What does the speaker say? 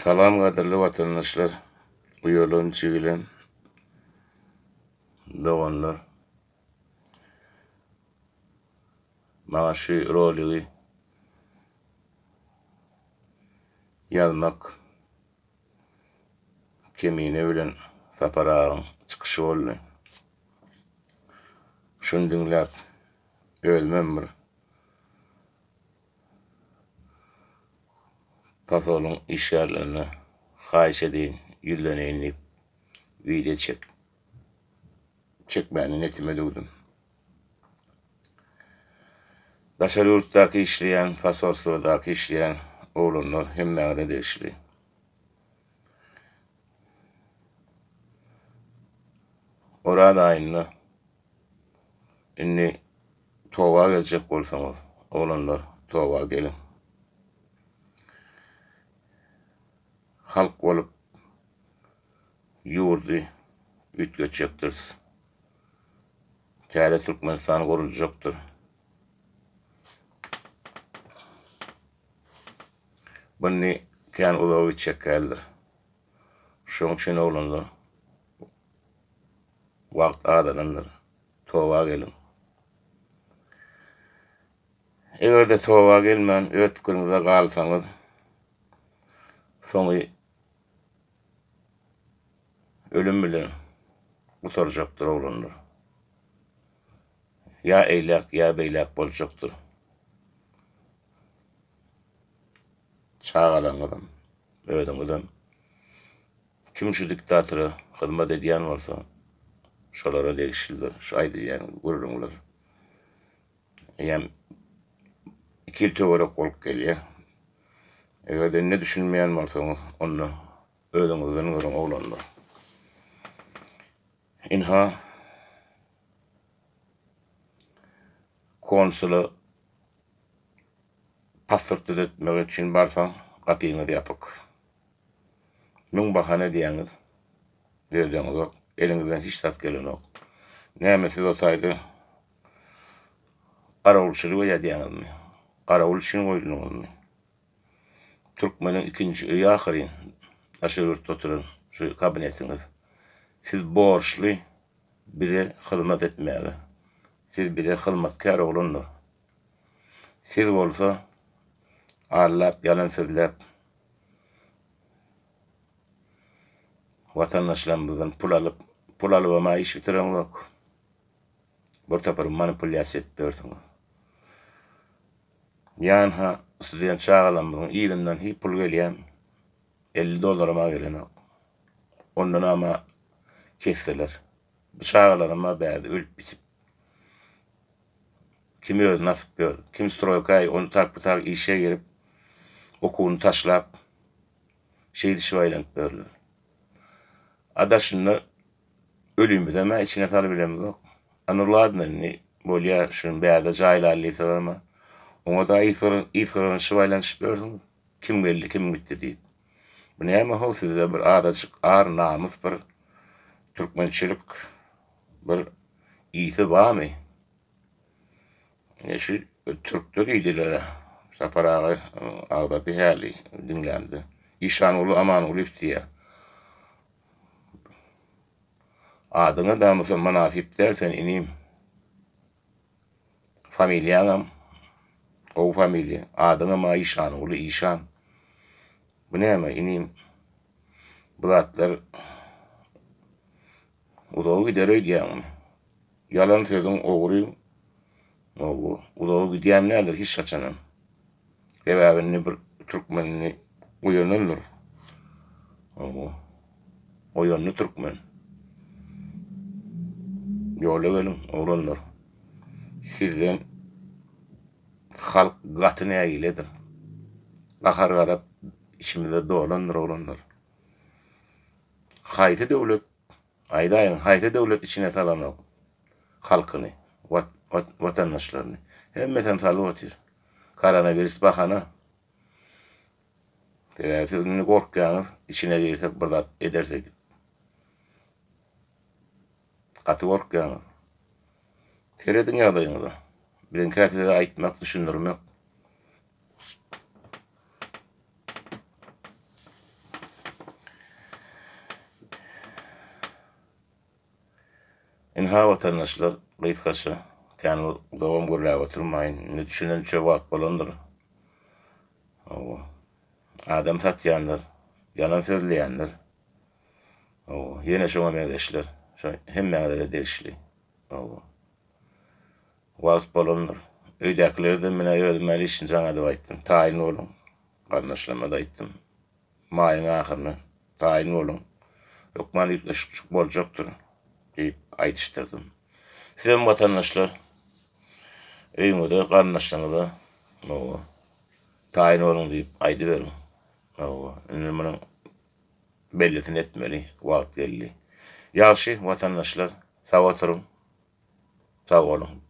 Salam gadyrly watandaşlar, uýalan, jigilen, doganlar. Maňa şu roligi ýazmak Kemine bilen Sapar agaň çykyşy boldy. Şuny diňläp özümem bir Posolyň işgärlerine haýyş edeýin, ýüzleneýin diýip, wideo çek çekmäni netime düwdüm. Daşary ýurtdaky işleýän, posolstwadaky işleýän oglanlar hemmäňize degişli. Oraz aýynda indi toba geljek bolsaňyz, oglanlar, toba geliň. Halk bolup ýurdy üýtgetjekdiris. Täze Türkmenistan guruljakdyr. Bu indi kän uzaga gitjek däldir. Şoň üçin oglanlar wagt azalandyr. Toba geliň. Eger-de toba gelmän öz pikiriňize galsaňyz, soňy ölüm bilen gutarjakdyr oglanlar. Ýa eýläk, ýa beýläk boljakdyr. Çagalaryňyzam, özüňizem kim şu diktatora hyzmat edýän bolsa, şolara degişlidir şu aýdylýan gürrüňler. Eýýäm iki ýyl töwerek bolup gelýär. Eger-de indi düşünmeýän bolsaňyz, onda özüňizden görüň oglanlar. Ynha, konsula pasport düzetmek üçin barsaň, gapyňyz ýapyk. Müň bahana edýäňiz, düzedeňizok, eliňizden hiç zat gelenok. Näme siz o taýda garawulçylyk edýäňizmi? Garawul üçin goýuldyňyzmy? Türkmeniň ikinji öýi ahyryn, daşary ýurtda oturan şu kabinetiňiz. Siz borçly bize hyzmat etmäge. Siz bize hyzmatkär oglanlar. Siz bolsa allap ýalan sözläp watandaşlarymyzdan pul alyp, pul alybam-a iş bitireňzok. Bir topar manipulýasiýa edip ýörsüňiz. Ýanha student çagalarymyzyň yzyndan hiç pul gelýärmi? 50 dollaram-a gelenok. Ondanam-a kesseler. Bu çagalaram-a bärde ölüp bitip. Kim özüni asyp ýör, kim stroýka ony tak bu tak işe girip, okuwyny taşlap, şeýdişip aýlanyp ýörler. A daşynda ölümizem-ä içine salybilemizok. A nu ladno indi bolýa şuny bärde jaýlaly diýsegem-ä, oňa-da ysgyranyşyp aýlanyşyp ýörsüňiz, kim geldi, kim gitdi diýip. Bu näme how sizde bir azajyk ar-namys bir türkmençilik bir ysy barmy? Ine şu türkde diýdiler. Sapar aga agzady häli diňlämde. Işanguly Amangulyýew diýýär. Adyňa da mynasyp däl sen inim. Familiýaňam gowy familiýa. Adyňam Işanguly Işan. Bu näme inim? Bu zatlar Uzaga gider öýdýäňmi? Ýalan sözüň ogry Hawa, uzaga gidýän däldir hiç haçanam. Sebäbi indi bir türkmen indi oýanandyr. Hawa. Oýandy türkmen. Ýola geliň, oglanlar. Sizden halk gaty nägiledir. Gahar-gazap içimize dolandyr, oglanlar. Haýsy döwlet Aýdaýyň haýsy döwlet içine salanok halkyny, watandaşlaryny. Hemmesem salyp otyr. Koronawirus bahana. Sebäbi siz indi gorkýaňyz, içine girsek bir zat ederis öýdüp. Gaty gorkýaňyz. Serediň ýagdaýyňyza. Biziňkä size aýtmak, düşündirmek. Ynha watandaşlar gysgaça, kän uzagam gürläp oturmaýyn. Indi düşünençe wagt bolandyr. Hawa. Adam satýanlar, ýalan sözleýänler. Hawa, ýene şoňa meňzeşler. Şo hemmäňize-de degişli. Hawa. Wagt bolandyr. Öýdäkilere-de men-ä özüm-ä işini jaň edip aýtdym. Taýyn boluň. Garyndaşlaryma-da aýtdym. Maýyň ahyryna taýyn boluň. Hökman üýtgeşikjik boljakdyr diýip aýdyşdyrdym. Sizem watandaşlar öýüňize, garyndaşlaryňyza hawa, taýyn boluň diýip aýdyberiň. Hawa, indi munuň bellisini etmeli wagt geldi. Ýagşy watandaşlar sag oturyň, sag boluň.